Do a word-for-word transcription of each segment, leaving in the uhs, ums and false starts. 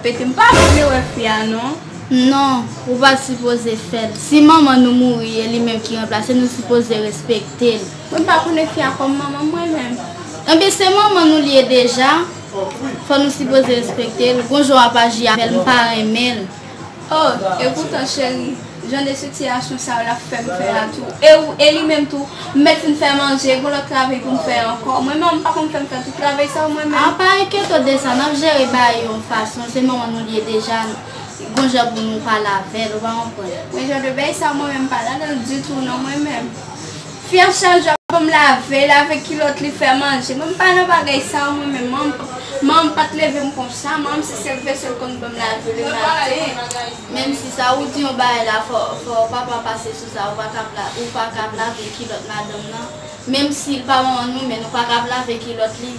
Rete, m pa vle wè fi a non. Non, ou pa sipoze fè l. Si manman nou mouri, e li menm ki ranplase, nou sipoze respekte l. Mwen pa konnen fi a kòm manman mwen menm. Enben, se manman nou li ye deja. Fò nou sipoze respekte l. Gon jan w ap aji avè l, m pa renmen l. Oh, epoutan, cheri, jan de sitiyasyon sa yo l ap fè m fè a tou. E ou, e li menm tou, m mèt fin fè manje, gon lòt travay pou m fè ankò. Mwen menm, m pa konn fè m fè tout travay sa yo mwen menm. A, pa enkyete w de sa, n ap jere bagay yo yon fason, se manman nou li ye deja, gon jan pou nou pale avè l, ou pa konprann. Men jan de bagay sa yo mwen menm, m pa ladan l ditou non, mwen menm. Fi an chak jou ap ban m lave, lave kilòt li, fè manje. Mwen, m pa nan bagay sa yo, mwen menm. Manman m, manman m pa t leve m konsa. Manman m, se sèl vese l konn ban m lave lematen. Menm si sa ou di yon bagay la, fò, fò papa pase sou sa, ou pa kab la, ou pa kab lave kilòt madanm nan. Menm si l pa manman nou, men nou pa kab lave kilòt li.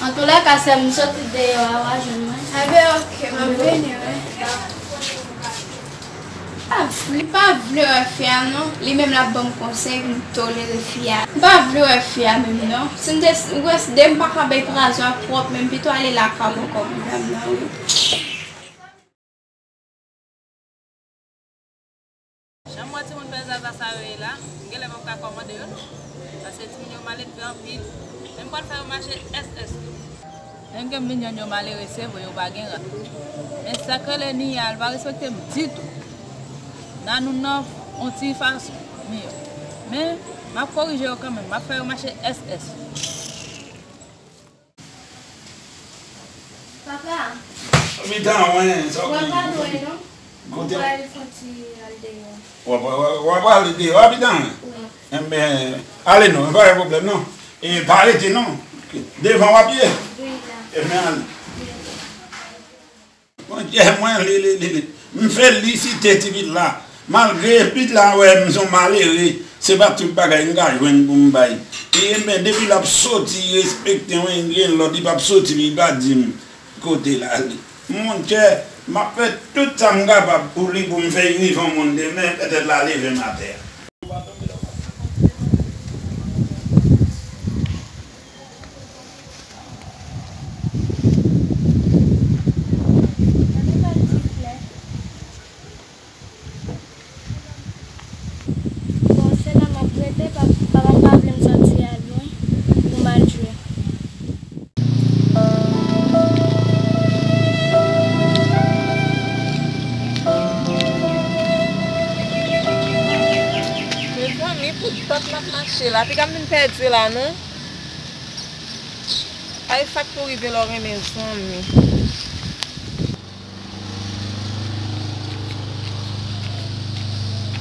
Antoulèka, sè m, m soti deyò a, w a jwenn mwen. Enben, oke, m ap vini, wi. Pa vle, pa vle wè fi a non. Li menm l ap ban m konsèy pou m tolere fi a. M pa vle wè fi a menm non. Si m te wè si de m pa ka bay prazon ak pwòp men m pito ale lakay mwen kòm dam nan wi. Jan m wè timoun fè zaza sa yo ye la, m genlè p ap ka kòmande yo non. Paske timoun yo maledve anpil. Men m pral fè yo mache S S tou. Menm gen minyòn yo malere, se vre, yo pa gen rad. Men sa k rele Nia a, li pa respekte m ditou. Nan nou nan yon ti fason, Nia. Men, m ap korije yo kanmenm, m ap fè yo mache S S. Papa, Mitan, wen, sa w w ap di? Al dwèt non. Kote? Mwen pral fè yon ti al deyò. W ap, w ap, w ap al deyò, Mitan? Wi. Enben, ale non, pa gen pwoblèm non. E pa rete non. Devan w ap ye? Wi, la. Enben, ale. Wi. Monchè, mwen, li, li, li, li. M felisite ti pitit la. Malgre pitit la wè m se yon malere, se pa tout bagay m ka jwenn pou m bay. E, enben, depi l ap soti, respekte mwen, gen lòd, li p ap soti, li pa di m kote l ale. Monchè, m ap fè tout sa m kapab pou li, pou m fè l rive yon moun demen, petèt l a leve m atè a. Bon, se la m ap rete, pa, papa m pa vle m soti al lwen pou m al jwe. Mezanmi, pou dat m ap mache la, piga m vin pèdi la, non. Ay, sa k pou rive lè w renmen zanmi.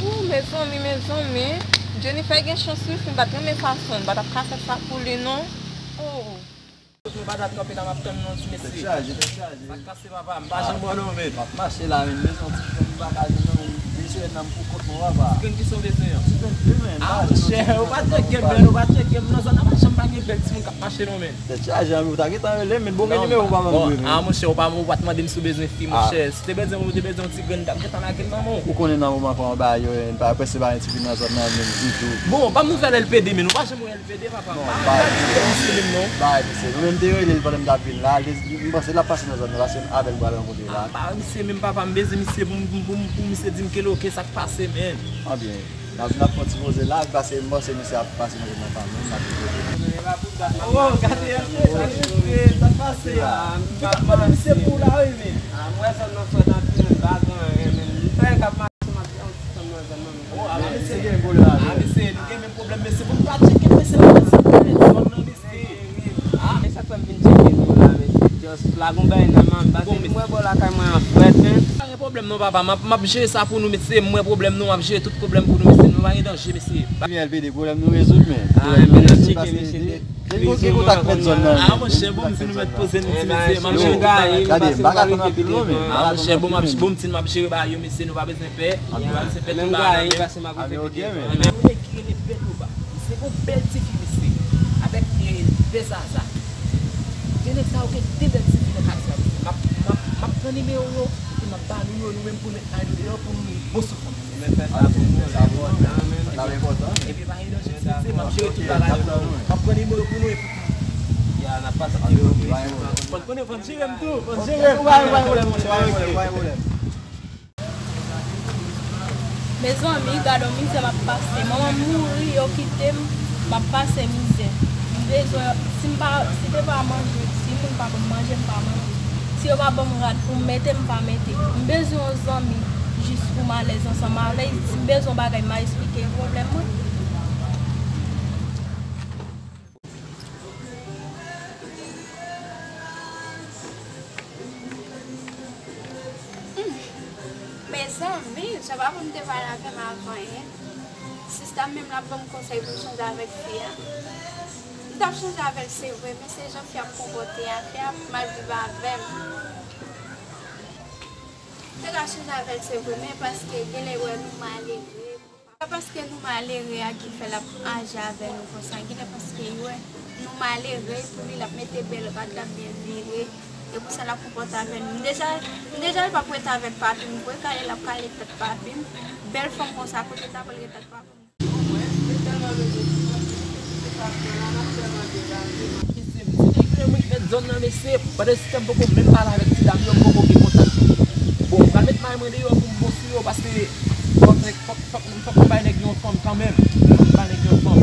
Ooh, mezanmi, mezanmi. Jennifer gen chans wi, si m pa t renmen fason l, m pa t ap ka fè sa pou li, non. Oh. Mwen pa dat kanpe la, m ap tann non ti mesye. Tèt chaje, tèt chaje. Sa k pase, papa? M pa janm wè w non, men. M ap mache la, men, men se yon ti grenn m pa ka jwenn non, men. De semèn nan m pou kont mwen, papa. Ti grenn ki sa w bezwen an? Ti grenn de men. Ah, monchè, ou pa tcheke m, men, ou pa tcheke m nan zòn nan, pa janm pa gen bèl timoun k ap mache non, men. Tèt chaje, anvi ou ta gentan rele m, men bon gen nimewo papa m dwe, men. Ah, monchè, ou pa, ou pa t mande m si w bezwen fi, monchè. Si w te bezwen, ou te bezwen yon ti grenn, m t ap gentan lage l nan men w. Ou konnen nan moman kòman bagay yo ye, pa, prèske pa gen ti fi nan zòn nan menm ditou. Bon, ban m nouvèl L P D, men, ou pa janm wè L P D, papa. Non, m pa di misye menm, non. M pa di misye. Nou menm te rele l pandan m t ap vin la, m panse l ap pase nan zòn nan, paske avè l m pral rankontre la. Ah, m pa wè misye menm, papa, m bezwen misye pou m, pou m, pou misye di m kele oke, sa k pase, men. Anbyen. N ap, n ap fè yon ti poze la, paske m panse misye ap pase nan zòn nan kanmenm, n ap poze. Oh, gade L P, sa k pase a? M pa konnen misye pou la, wi, men. Ah, m wè zòn nan frèt anpil, men m pa gen anyen, men m fè k ap mache, m ap fè yon ti tan nan zòn nan, men. Oh, ah, mesye gen pwoblèm avè l. Ah, mesye, nou gen menm pwoblèm, mesye. Bon, nou pa tcheke, mesye, nou pa tcheke zòn nan, mesye. Ah, e sa k fè m vin tcheke nou la, mesye. Just la gon bagay nan men m, paske m wè bò lakay mwen an frèt, men. Pa gen pwoblèm non, papa. M ap, m ap jere sa pou nou, mesye. M wè pwoblèm nou, m ap jere tout pwoblèm pou nou, mesye. Nou pa gen danje, mesye. L P D, pwoblèm nou rezoud, men. Ah, pwoblèm nou rezoud, paske gen, gen kontak mèt zòn nan. Ah, monchè, bon, si nou mèt poze nou ti mesye, m ap jere tout bagay. Gade, m pa ka tann anpil non, men. Ah, monchè, bon, m ap, bon, m ap jere bagay yo, mesye, nou pa bezwen pè. Nou pa bezwen pè, tout bagay nan men. Ah, men oke, men. Yon nèg ki rele Bèl Loba. Misye gon bèl tifi, mesye. Avèk, eh, de zaza. Gen nèg sa yo gen de bèl tifi nan katye a, mesye. M ap, m ap, m ap pran nimewo yo, epi m ap ba nou yo, nou menm pou nèg la yo deyò pou nou bon sou fòm. Ou mèt fè sa pou nou, sa enpòtan, men. Sa enpòtan, men. Epi pa gen danje, mesye, m ap jere tout bagay yo pou nou. M ap pran nimewo yo pou nou, epi Mezanmi, gad yon mizè m ap pase. Manman m mouri, yo kite m, m ap pase mizè. M bezwen, si m pa, si te pa manje, si moun pa ban m manje, m pa manje. Si yo pa ban m rad pou m mete, m pa mete. M bezwen yon zanmi jis pou m alèz ansanm avè l. Si m bezwen yon bagay, m a esplike l pwoblèm mwen. Mezanmi, sa pa pou m te pale avè m avan, en. Sista m menm l ap ban m konsèy pou m chanje avèk fi a. M t ap chanje avè l, se vre, men se jan fi a ap konpòte a, fi a ap mal viv avè m. M te ka chanje avè l, se vre, men paske genlè wè nou malere. Pa paske nou malere a ki fè l ap aji avè nou konsa. Genlè paske l wè nou malere, pou li l ap mete bèl rad, l ap byen vire. E konsa l ap konpòte avè nou. M deja, m deja l p ap ret avèk papi m vre, kale l ap kale tèt papi m. Bèl fanm konsa, kote l ta pral ret ak papi m? Mesye, m di nèg yo, m ret nan zòn nan, mesye. Pandan se tan m poko menm pale avèk ti dam yo, m poko gen kontak yo. Bon, m pral met may mwen deyò pou m bon sou yo, paske fòk nèg, fòk, fòk, fòk m bay nèg yo yon fanm kanmenm. Fòk m bay nèg yo yon fanm.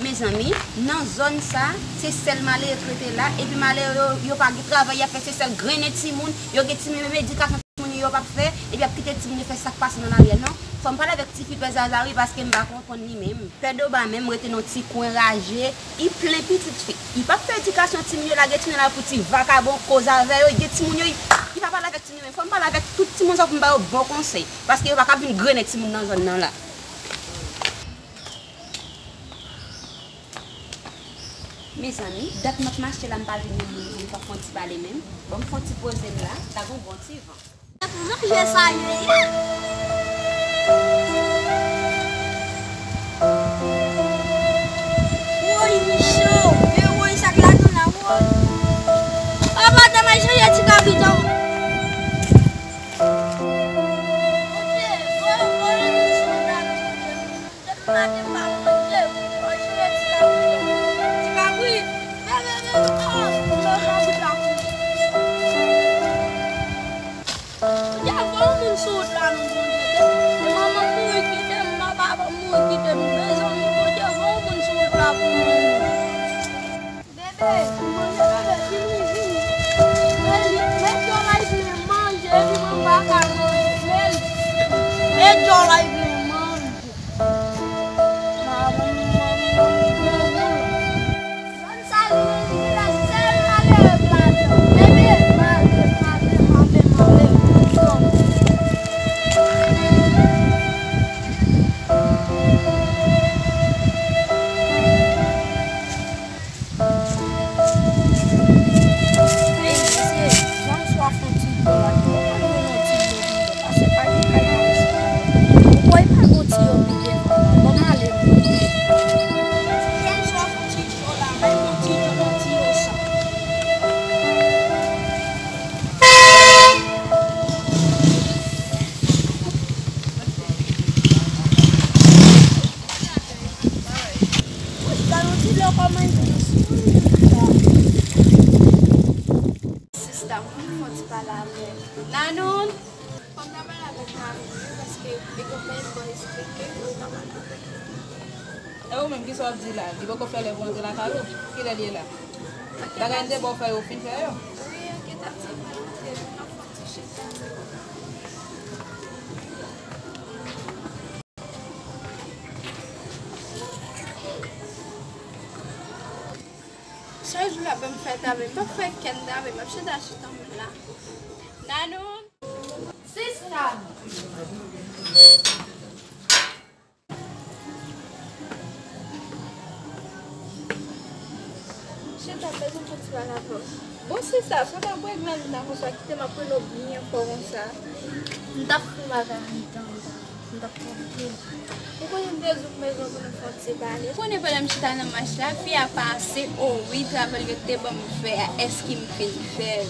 Mezanmi, nan zòn sa, se sèl malere k rete la, epi malere yo, yo pa gen travay y ap fè, se sèl grennen timoun, yo gen timoun, menm edikasyon timoun yo, yo p ap fè, epi y ap kite timoun yo fè sa k pase nan lari a. Non, fò m pale avèk tifi pè Zaza wi, paske m pa konprann li menm. Pè Doba menm rete nan ti kwen raje, li plen pitit fi. Li p ap fè edikasyon timoun yo, lage timoun yo la pou ti vakabon, koze avè yo, gen timoun yo, li, li pa pale avèk timoun yo menm. Fò m pale avèk tout timoun sa pou m ba yo bon konsèy, paske yo pa ka vin grennen timoun nan zòn nan la. Mezanmi, dat m ap mache la, m pa jwenn yon moun pou m fè yon ti pale menm. Bon, m fè yon ti poze m la, ta gen yon bon ti van. Manje sa ye ye. Woy, li cho. Men woy, sa k ladan la, woy. Papa, ta manje ye ti kabrit an. Bondye, woy, woy, li cho, gade, Bondye. Depi maten m pa manje, manje ti kabrit. Ti kabrit. Men, men, men, oh, men kabrit la kouri. Bondye, voye yon moun sou wout la non, Bondye. E manman m mouri kite m, papa m mouri kite m. Mezanmi, Bondye, voye yon moun sou wout la pou mwen. Bebe, manje bebe, vini, vini. Meli, met djòlè vle manje, epi mwen pa ka manje. Meli, met djòlè vle manje. Maman, maman, maman, maman. Zòn sa, li, li gen sèl malere k ladan. Bebe, malere, malere, malere, malere. Ey, mesye, jan m swaf yon ti dlo la, ki bò pa jwenn yon ti dlo pou m bwè, paske pa gen kay pa isit la. Ou kwè pa gon tiyo pi devan la? Ban m ale bwè. Jan m swaf yon ti dlo la, bay m yon ti dlo nan tiyo sa. Wouch, gade yon ti dlo kòman li dous. Sista, m konn fè yon ti pale avè w. Nanou! Fò m ta pale avèk mari m wi, paske li gon bèl bò esplike, fò m ta pale avè l. E ou menm, kisa w ap di la? Li poko fè lè pou antre lakay ou? Kilè li ye la? Bagay m te ba w fè yo, ou fin fè yo? Wi, anke ta di m antre, m ap fè yon ti chita. Chak jou l ap ban m fè travay, m p ap fè kenn travay, m ap chita chita m la. Nanou! Sista! Chita, m bezwen fè ti pale avè w. Bon, sista, sa w t ap regle nan konsa, kite m ap rele w byen fò konsa. M t ap fè bagay anndan, anndan. M t ap fè anpil. Ou konnen m te di w m bezwen pou nou fè yon ti pale. Ou konnen pandan m chita nan mach la, fi a pase, o wi, travay yo te ban m fè a, èske m fin fè l?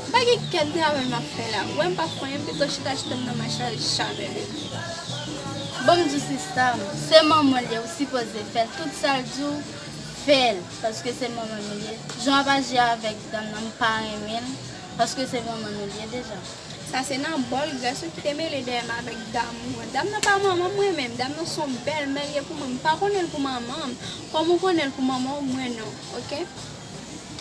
M pa gen kèk travay m ap fè la. Ou wè m p ap fè anyen, m pito chita, chita m nan mach la, jamè leve. M Kòm di sista m, se manman l ye, ou sipoze fè l. Tout sa l di w, fè l, paske se manman nou l ye. Jan w ap aji avèk dam nan, m pa renmen l, paske se manman nou l ye deja. Sa se nan bòl grès ou ki te mele dèyè m avèk dam ou an. Dam nan pa manman mwen menm, dam nan se yon bèlmè l ye pou mwen. M pa konnen l pou manman m. Kòm ou konnen l pou manman w, mwen non, oke?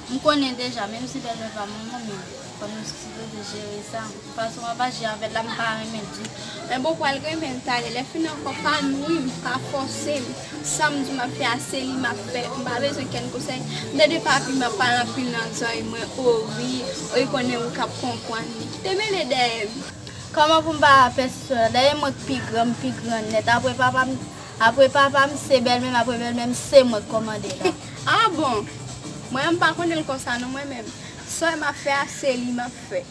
M konnen deja, menm si bèlmè pa manman m, men fò nou sipoze jere sa. Fason w ap aji avè l la, m pa renmen l ditou. Men bon, pral renmen l talè. Lè fini ankò, pa nwi m, pa fòse m. Sa m di w m ap fè a, se li m ap fè. M pa bezwen kenn konsèy. M tande papi m ap pale anpil nan zòrèy mwen, o wi, o li konnen ou k ap konprann li. Kite mele dèyè m. Kòman pou m pa pèsisyon la? Dayè mwen k pi gran, m pi gran nèt. Apre papa m, apre papa m, se bèlmè m, apre bèlmè m, se mwen k kòmande la. Ah bon? Mwen, m pa konnen l konsa non, mwen menm. Sa m ap fè a, se li m ap fè.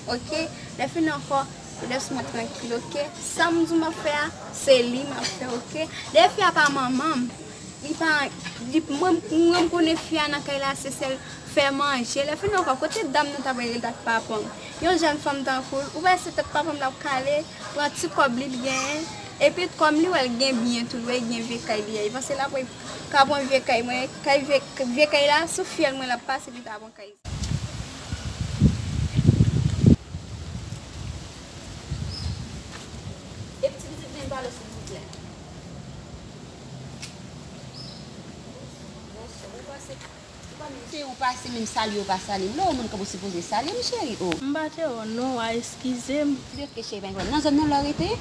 Oke? Lè fini ankò, lès mwen trankil, oke? Sa m di w m ap fè a, se li m ap fè, oke? Dayè fi a pa manman m. Li pa, li, mwen, mwen m konnen fi a nan kay la, se sèl fè manje. Lè fini ankò, kote dam nan t ap rele dat papa m? Yon jèn fanm tankou l, ou wè se tèt papa m l ap kale, pran ti kòb li, li genyen. Epi kòm li wè l gen byen tou, li wè l gen vye kay li a, li panse l ap ka pran vye kay mwen, kay vye, vye kay la, sou fyèl mwen l ap pase, li ta pran kay. E pitit, pitit, vin pale, silvouplè. Bonswa, ou pase, ou pa menm, se ou pase menm salye, ou pa salye m. Lè w wè moun kanpe, ou sipoze salye m, cheri, o. M pa te wè w non, a eskize m. Li oke, cheri, pa gen pwoblèm. Nan zòn nan lè w rete?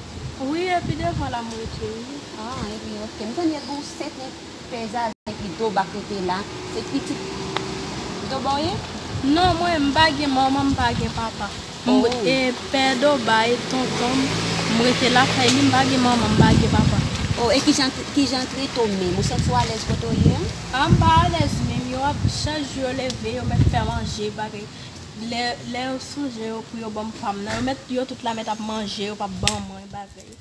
Wi, epi devan la m rete, wi. Ah, epi oke. M tande gen yon sèten pè zazen epi Doba k rete la. Se pitit Doba w ye? Non, mwen, m pa gen manman, m pa gen papa. M, oh, e pè Doba e tonton m, m rete lakay li, m pa gen manman, m pa gen papa. Oh, e kijan, kijan trete w menm? Ou santi w alèz kote w ye a? Ah, m pa alèz menm, yo ap, chak jou yo leve, yo mèt fè manje, bagay. Lè, lè yo sonje yo pou yo ban m pa m nan, yo mèt, yo tout la mèt ap manje, yo p ap ban mwen bagay.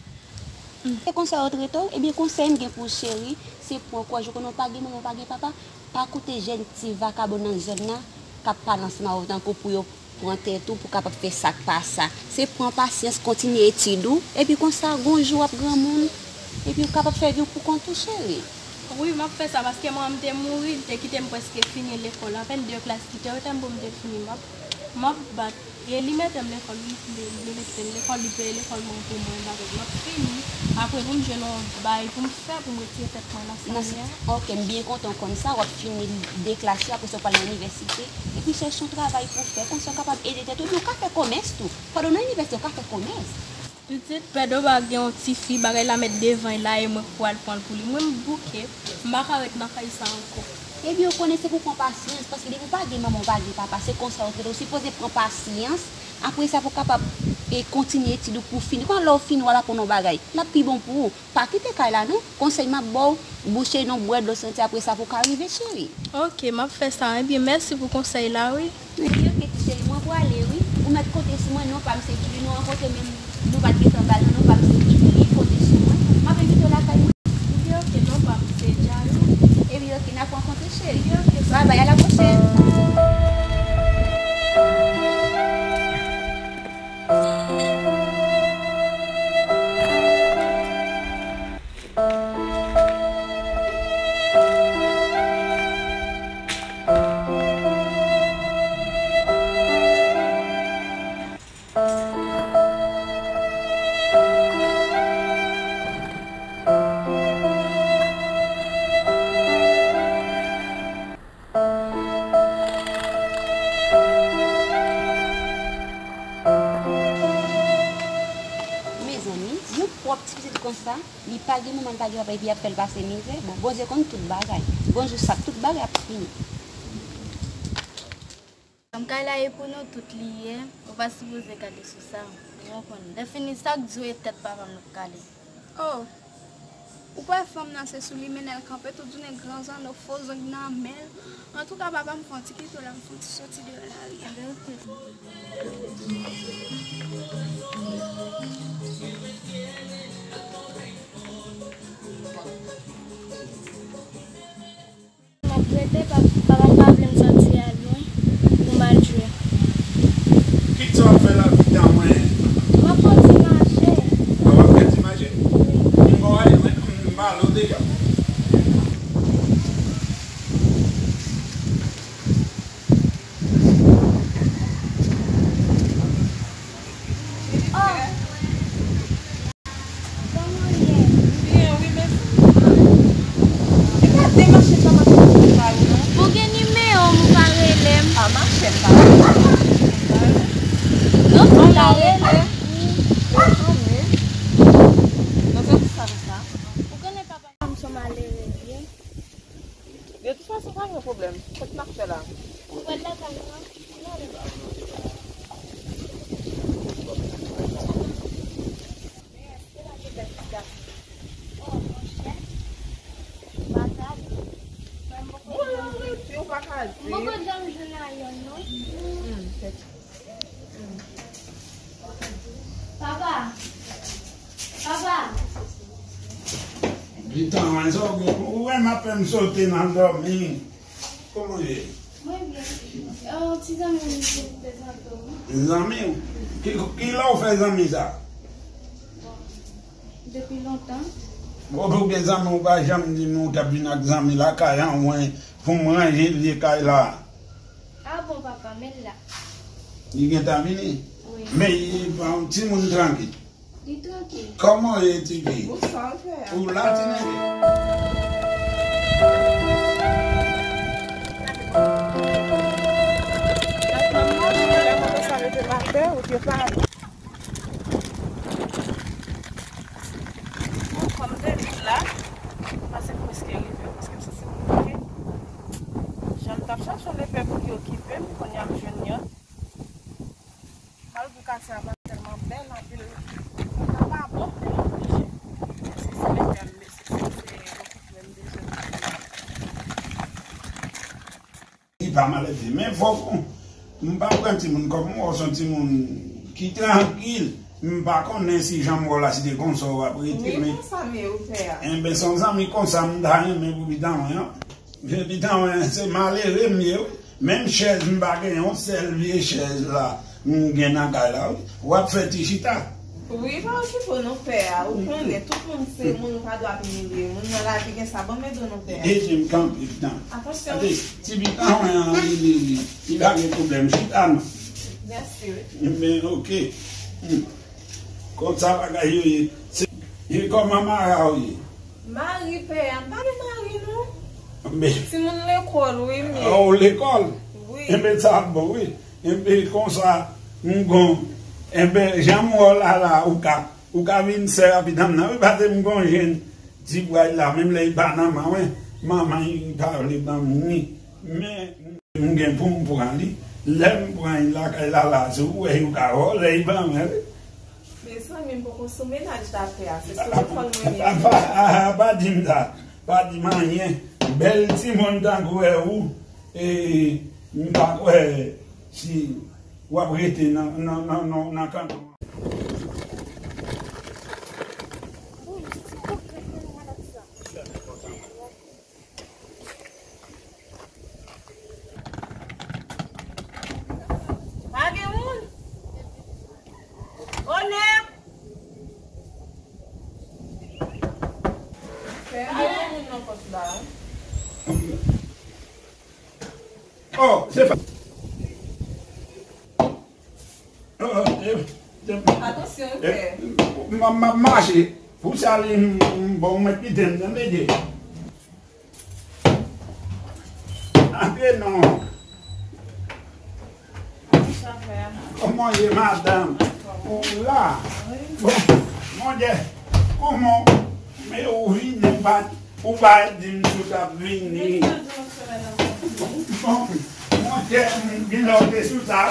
Se konsa yo trete w? Ebyen, konsèy m gen pou w, cheri, se pran kouraj. Ou konnen w pa gen manman, w pa gen papa, pa koute jèn ti vakabon nan zòn nan k ap pale ansanm avè w tankou pou yo pran tèt ou, pou w kapab fè sa k pa sa. Se pran pasyans, kontinye etid ou, epi konsa, gon jou w ap granmoun, epi w kapab fè vi w pou kont ou, cheri. Wi, m ap fè sa, paske manman m te mouri, li te kite m prèske fini lekòl. Apèn de klas ki te rete m pou m te fini. M ap, m ap bat. E li mete m lekòl, wi, li, li mete m lekòl, li peye lekòl mwen pou mwen, bagay. M ap fini. Apre pou m jwenn yon bagay pou m fè, pou m retire tèt mwen nan sa m ye a. Ok, m byen kontan w konn sa, w ap fini de klas yo, apre sa w pral nan inivèsite. Epi chèche yon travay pou w fè, konsa w kapab ede tèt ou, epi w ka fè komès tou. Pandan w nan inivèsite, w ka fè komès. Pitit, pè Doba gen yon tifi, bagay la mèt devan l la, e mwen k pral pran l pou li. Mwen, m bouke, m pa ka ret nan kay sa ankò. Ebyen, ou konnen se pou w pran pasyans, paske depi w pa gen manman, w pa gen papa, se konsa yo trete w. Ou sipoze pran pasyans, apre sa pou w kapab, e, kontinye etid ou pou w fini. Konnya lè w fini, w al aprann yon bagay, l ap pi bon pou ou. Pa kite kay la non. Konsèy m ap ba w, bouche non, bwè dlo santi, apre sa pou w ka rive, cheri. Ok, m ap fè sa. Ebyen, mèsi pou konsèy la, wi. Ebyen, ok, ti cheri, mwen prale, wi. Ou mèt konte sou mwen, non pa m se Julie, nou rankontre menm, nou pa t gentan pale, non pa m se Julie, konte sou mwen. M ap envite w lakay mwen. Ebyen, ok, non pa m se Jayou. Ebyen, ok, n ap rankontre, cheri. Ebyen, ok, bye bye, à la prochaine. Mezanmi, yon pwòp ti pitit konsa, li pa gen manman, li pa gen papa, epi y ap fè l pase mizè. Bon, Bondye konn tout bagay. Gon jou sa, tout bagay ap fini. Kay la e pou nou tout li ye, ou pa sipoze gade sou sa. Ou konprann. Lè fini, sa k di w e tèt papa m l ap kale. Oh! Ou kwè fanm nan se sou li mennen l kanpe tout jounen, gran zanno, fo zong nan men l. Antouka, papa m fè yon ti kite w la, m fè yon ti soti deyò lari a. M ap rete, pa-, papa m pa vle m sòti al lwen pou m al jwe. Kit sa w ap fè lavi a mwen? M ap fè ti mache. A, w ap fè ti mache? Wi. M ba w Pwoblèm. Kot n ap fè la? Ou pral lakay ou an? Non, non. Oh, monchè. Ou pa ka di. Mwen, mwen, mwen, ou pa ka di. Mwen poko janm jwenn a yonn, non. Hmm, tèt. Papa! Papa! Pitan, mwen, sa w gen? Ou wè m ap fè m sote nan dòmi. Kòman w ye? Mwen byen. Yon ti zanmi m te prezante w. Zanmi w? Ki, ki lè w fè zanmi sa? Bon, depi lontan. Bon, pou gen zanmi, ou pa janm di m ou t ap vin ak zanmi lakay an, mwen, pou m ranje vye kay la. A bon, papa, men l la. Li gentan vini? Wi. Men, li pa yon timoun trankil. Li trankil. Kòman w ye, Tiki? Bonswa, frè. Ou la, ti nèg? Bon, kòm de vin la, m panse m prèske rive, paske m santi m bloke. Jan m t ap chache yon lepè pou ki okipe m, kounye a m jwenn yon. Malgre katye a pa tèlman bèl, anpil tan pa bon, men m oblije. Se, se lepè m, se, se, se okipe m bezwen. Li pa malelve, men fòk ou, m pa pran timoun kòm ou, ou se yon timoun ki trankil. M pa konnen si jan m wè w la, si te konsa w ap rete, men. Wi, konsa m ye, wi, pè a. Enben, se yon zanmi konsa m ta renmen pou pitan mwen an. Men pitan mwen, se malere m ye, wi. Menm chèz, m pa gen yon sèl vye chèz la m gen nan kay la, wi. W ap fè ti chita. Wi, pa okipe w non, pè a. Ou konnen, tout moun se moun, ou pa dwe ap imilye moun nan lavi, gen sa, ban m ede w non, pè a. Ede m kanpe, pitan. Atansyon. Gade, ti pitan mwen an, li, li, li, li pa gen pwoblèm, chita non. Mèsi, wi. Men, oke. Hmm. Konsa bagay yo ye. Se, e kòman mari w ye? Mari pè a, m pa gen mari non. Men. Timoun lekòl, wi, m ye. Oh, lekòl? Wi. Enben, sa ap bon, wi. Enben, konsa, m gon. Enben, jan m wè w la, la, ou ka, ou ka vin sè a pitan m nan, wi, paske m gon jèn ti bway la, menm lè li pa nan manman, manman li pa vle ban m ni. Men, m gen pou m pran li. Lè m pran li lakay la, la, se ou wè yo ka vòlè li ban mwen, wi. Mezanmi, m poko sou mennaj la pè a, se sou lekòl mwen ye. Pa, pa, pa di m sa, pa di m anyen. Bèl timoun tankou wè ou, e, m pa kwè si w ap rete nan, nan, nan, nan, nan kanton an. Pa gen moun? Onè! Fè a gen moun nan pòt la. Oh, se pa. Oh, oh, eh, eh, Atansyon, eh, pè. M, m, m ap mache. Pou sa li, m, m, bon, mwen kite m, tande, Dye. Antre non. Kòman ye, madanm? Ou la? Bon, Bondye, kòman? Men ou vini, ou pa, ou pa di m si w t ap vini. Bon, Bondye, m gen lè w te sou sa.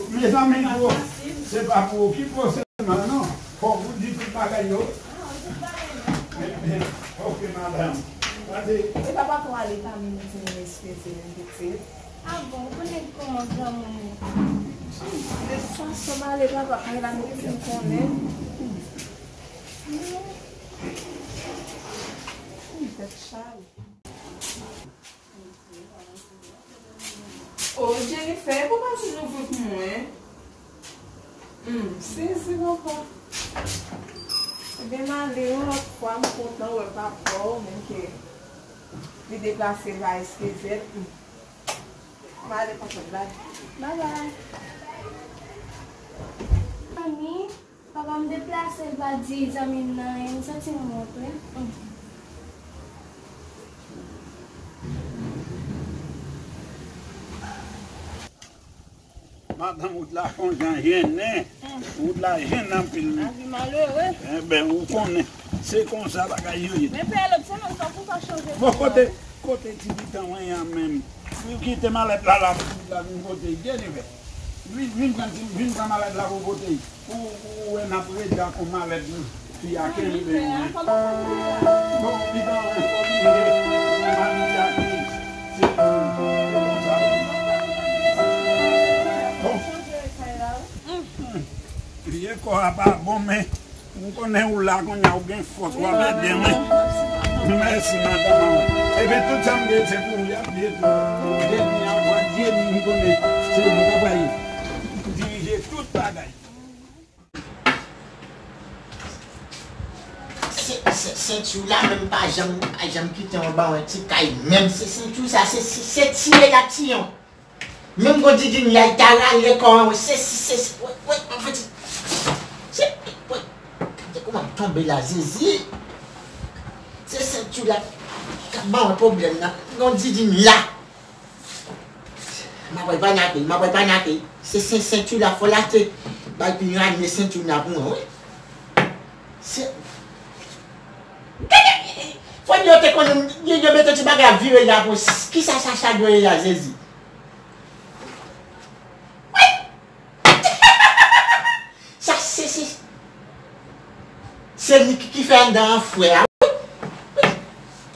Mezanmi, se pa pou okipe w sèlman, non. Fòk ou di tout bagay yo. Ah, tout bagay, non. Ok, madanm. Pase. E papa pou ale pa menm di nou eskize nou pitit. Ah bon, ou konnen kòman granmoun ye. De tout fason, m ale papa, ay la, m di m konnen. Tèt chaje. Oh, Jennifer, pou pa vin ouvri pou mwen. Hmm, sezi papa. Ebyen, m ale yon lòt fwa, m kontan wè papa w, menm ke li deplase, l pa eskize l. Hmm. M ale papa, bye. Bye bye. Mami. Papa m deplase, l pa di zanmi m nan anyen, m santi m wont, wi. Madanm, wout la fè yon jan jennen. Wout la jennen anpil, wi. Lavi malere. Enben, ou konnen, Se konsa bagay yo ye. Men pè lòt semèn sa pou sa chanje. Bon, kote, kote ti pitan mwen an menm? Kite malèt la la, ti pitan vin pote. Jennifer, vin, vin pran ti, vin pran malèt la pou pote. Ou, ou wè n ap redi ak yon malèt fi a kenbe yo. Bon, pitan mwen, fò vin, mwen pa vin ak li. Se pou, se konsa. Bon. Vye kò a pa bon, men m konnen ou la kounye a, ou gen fòs, w ap ede mwen. Mèsi, madanm. Epi tout sa m gen, se pou ou y ap ye tou. Depi anvan Dyeni, m konnen se nou k ap dirije tout bagay. Se, se, senti w la menm pa janm, pa janm kite yon ba yon ti kay. Menm se senti w sa, se, se, se tiye y ap tiye w. Menm gon didin la, li ta rale kò an, wi, se, se, se, se, wi, wi, anfen, se, se, wi, gade kòman m tonbe la, Jezi. Se senti w la k ap ban mwen pwoblèm nan. Gon didin la. M ap wè pa n ake, m ap wè pa n ake. Se, se senti w la, fò l ate bay pi rane senti w la pou mwen, wi. Se, gade, fò yo te konnen, yo, yo mete ti bagay ap vire la pou, kisa sa, sa dwe ye a, Jezi? Sa se, se, se li ki, ki fè anndan an fre a. Wi, wi.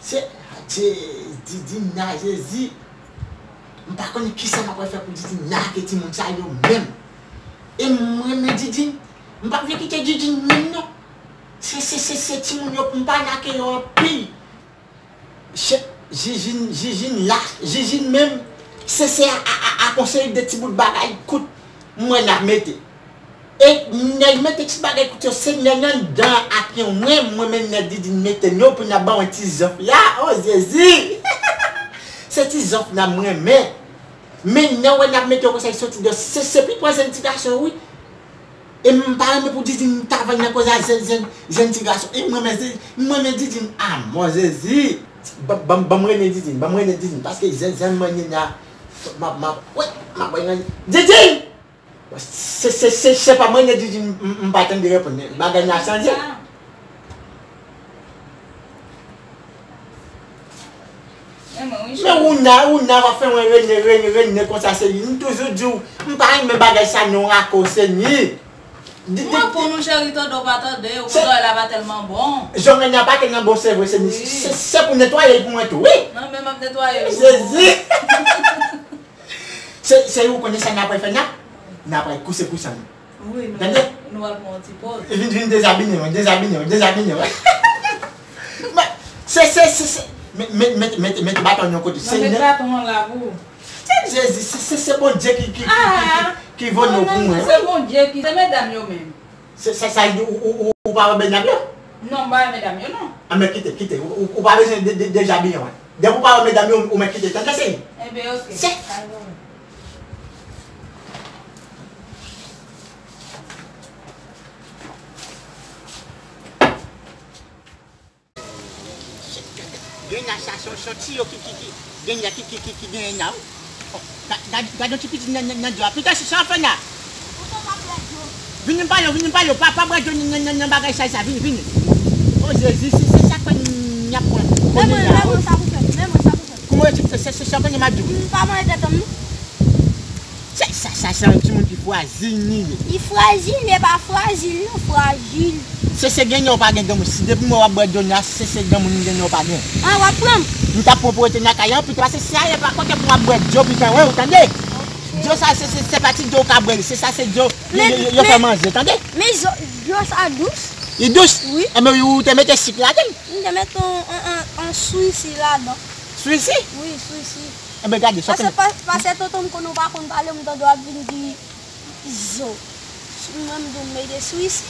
Se, se Didin nan, Jezi. M pa konnen kisa m ap fè pou Didin nan ake timoun sa yo menm. E m renmen Didin. M pa vle kite Didin menm non. Se, se, se, se timoun yo pou m pa n ake yo anpil. Chè, Jijin, Jijin la, Jijin menm, se, se a, a, a, a konseye de ti bout bagay kout m wè n ap mete. E nèg mete ti bagay kout yo, se nèg anndan ak yon mwen, mwen menm nèg Didin mete n yo pou n ap ba mwen ti zòf la, o Jezi! Se ti zòf la m renmen. Men nan wè n ap mete yo konsa, li soti de, se, se pi pran jèn ti gason, wi. E m pa renmen pou Didin ta vann nan koz a jèn, jèn, jèn ti gason. E m renmen, m renmen Didin a mò, Jezi. Ban, ban, ban m renmen Didin, ban m renmen Didin. Paske jèn, jèn mwen ni a, m ap, m ap, wi, m ap renmen Didin! Se, se, se, se pa m renmen Didin, m, m pa tande reponn. Bagay la chanje. Men ou nan, ou nan w ap fè mwen rene, rene, rene konsa, se li. M toujou di w, m pa renmen bagay sa non, ako, se li. Di, di, mwen pou nou cheri, tande w pa tande, ou konn bagay la pa tèlman bon. Jan rene a pa tèlman bon, se vre, se li. Se, se pou netwaye l pou mwen tou, wi. Non, men m ap netwaye l. Jezi! Se, se ou konnen sa n ap fè, n ap, n ap kouse kousen nou. Wi, nou, tande? Nou al pran yon ti poz. Vin, vin dezabiye mwen, dezabiye mwen, dezabiye mwen. Men, se, se, se, se, met, met, met, met, met baton yon kote. Mwen met baton an la pou ou. Se Jezi, se, se, se Bondye ki, ki, ki, ki, ki, ki vo nou pou mwen. Se Bondye ki, se medam yo menm. Se, se sa, ou, ou, ou, ou pa wè medam yo? Non, m pa wè medam yo, non. Anben, kite, kite. Ou, ou, ou pa bezwen de, de, dezabiye mwen. Depi ou pa wè medam yo, ou mèt kite. Tande, seri. Enben, oke. Se. Gen la sa, se, se ti yo ki, ki, ki, gen la ki, ki, ki, ki genyen la, wi. Oh, ga-, ga-, gade yon ti pitit nan, nan, nan dlo a. Pita, se sa w ap fè la? Vini m pale w, vini m pale w. Pa, pa bwè dlo nan, nan, nan, nan bagay sal sa. Vini, vini. O Jezi, se, se sa k fè n ap pran. Men mwen, men mwen, sa pou fè. Men mwen, sa pou fè. Kouman yo di, se, se, se sa w konnen m ap di w? M pa manje tèt an m, non. Se, sa, sa, se yon timoun ki fwajil li ye. Li frajil, li pa frajil, non, frajil. Se, se genyen ou pa gen granmoun. Si depi mwen w ap bwè dlo nan, se, se granmoun ou genyen ou pa gen. An, w ap pran m? M t ap pran pou rete nan kay la, pito, paske se ale pa kote pou m ap bwè dlo, pito, wi, ou tande? Dlo sa, se, se, se pa ti dlo ou ka bwè, se sa, se dlo yo, yo, yo, yo fè manje, tande? Men dlo sa dous. Li dous? Wi. Enben, ou te mete sik ladan l? M te mete on, on, on, on swisi ladan. Swisi? Wi, swisi. Enben, gade, sa. Paske, pa, paske tonton m konnen w pa konn pale, m tande w ap vin di zo. Mwen m di w m mete swisi.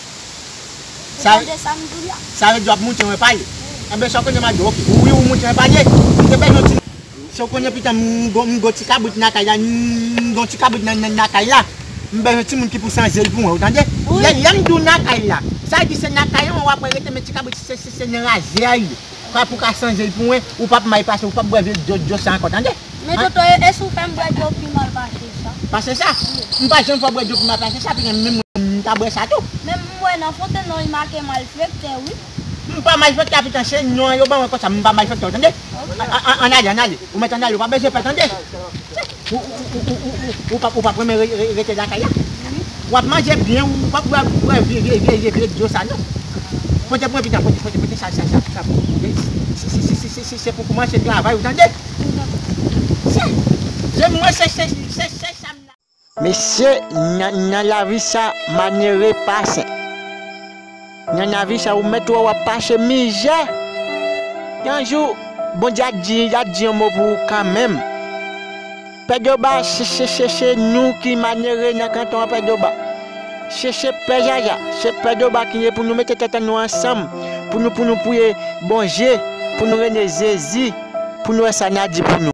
Ou tande sa m di w la? Sa vle di w ap montre mwen pale. Enben, sa w konnen m ap di w, oke. Wi, ou montre mwen pale. M te bezwen ti Se w konnen pita m gon, m gon ti kabrit nan kay la, m gon ti kabrit nan, nan, nan kay la. M bezwen timoun ki pou chanje l pou mwen, ou tande? Wi. Lè, lè m di w nan kay la, sa vle di se nan kay la w ap rete, men ti kabrit se, se, se nan razyè a l ye. Sa pou ka chanje l pou mwen, ou p ap may pase, ou p ap bwè vye dlo, dlo sa ankò, tande? Men tonton, e, e si w fè m bwè dlo pi mal pase sa? Pase sa? Wi. M pa janm fè w bwè dlo pi mal pase sa, pita menm mwen, m ta bwè sa tou. Men m wè nan fontenn nan, li make malfektè, wi. M pa malfektè, apitan, se non yo ban mwen konsa, m pa malfektè, tande? An, an, ann ale, ann ale. Ou mèt ann ale, ou pa bezwen pè, tande? Ou, ou, ou, ou, ou, ou, ou pa, ou pa renmen re-, re-, rete lakay la? W ap manje byen, ou pa pou wè vye, vye, vye, vye, vye dyo sa, non. Pote pou epitan, pote, pote, pote sa, sa, sa, sa. Se, se, se pou koumanse travay, ou tande? Se, se mwen, se, se, se, se sa m nan. Mesye, nan, nan lavi sa, malere pa sen. Nan lavi sa, ou mèt wè w ap pase mizè. Yon jou, Bondye a di, a di yon mo pou ou kanmenm. Pè Dyoba, se, se, se, se nou ki malere nan kanton an, Pè Dyoba. Se, se Pè Jaja, se Pè Dyoba ki ye pou nou mete tèt an nou ansanm, pou nou, pou nou priye Bondye, pou nou rele Jezi, pou nou wè sa n a di pou nou.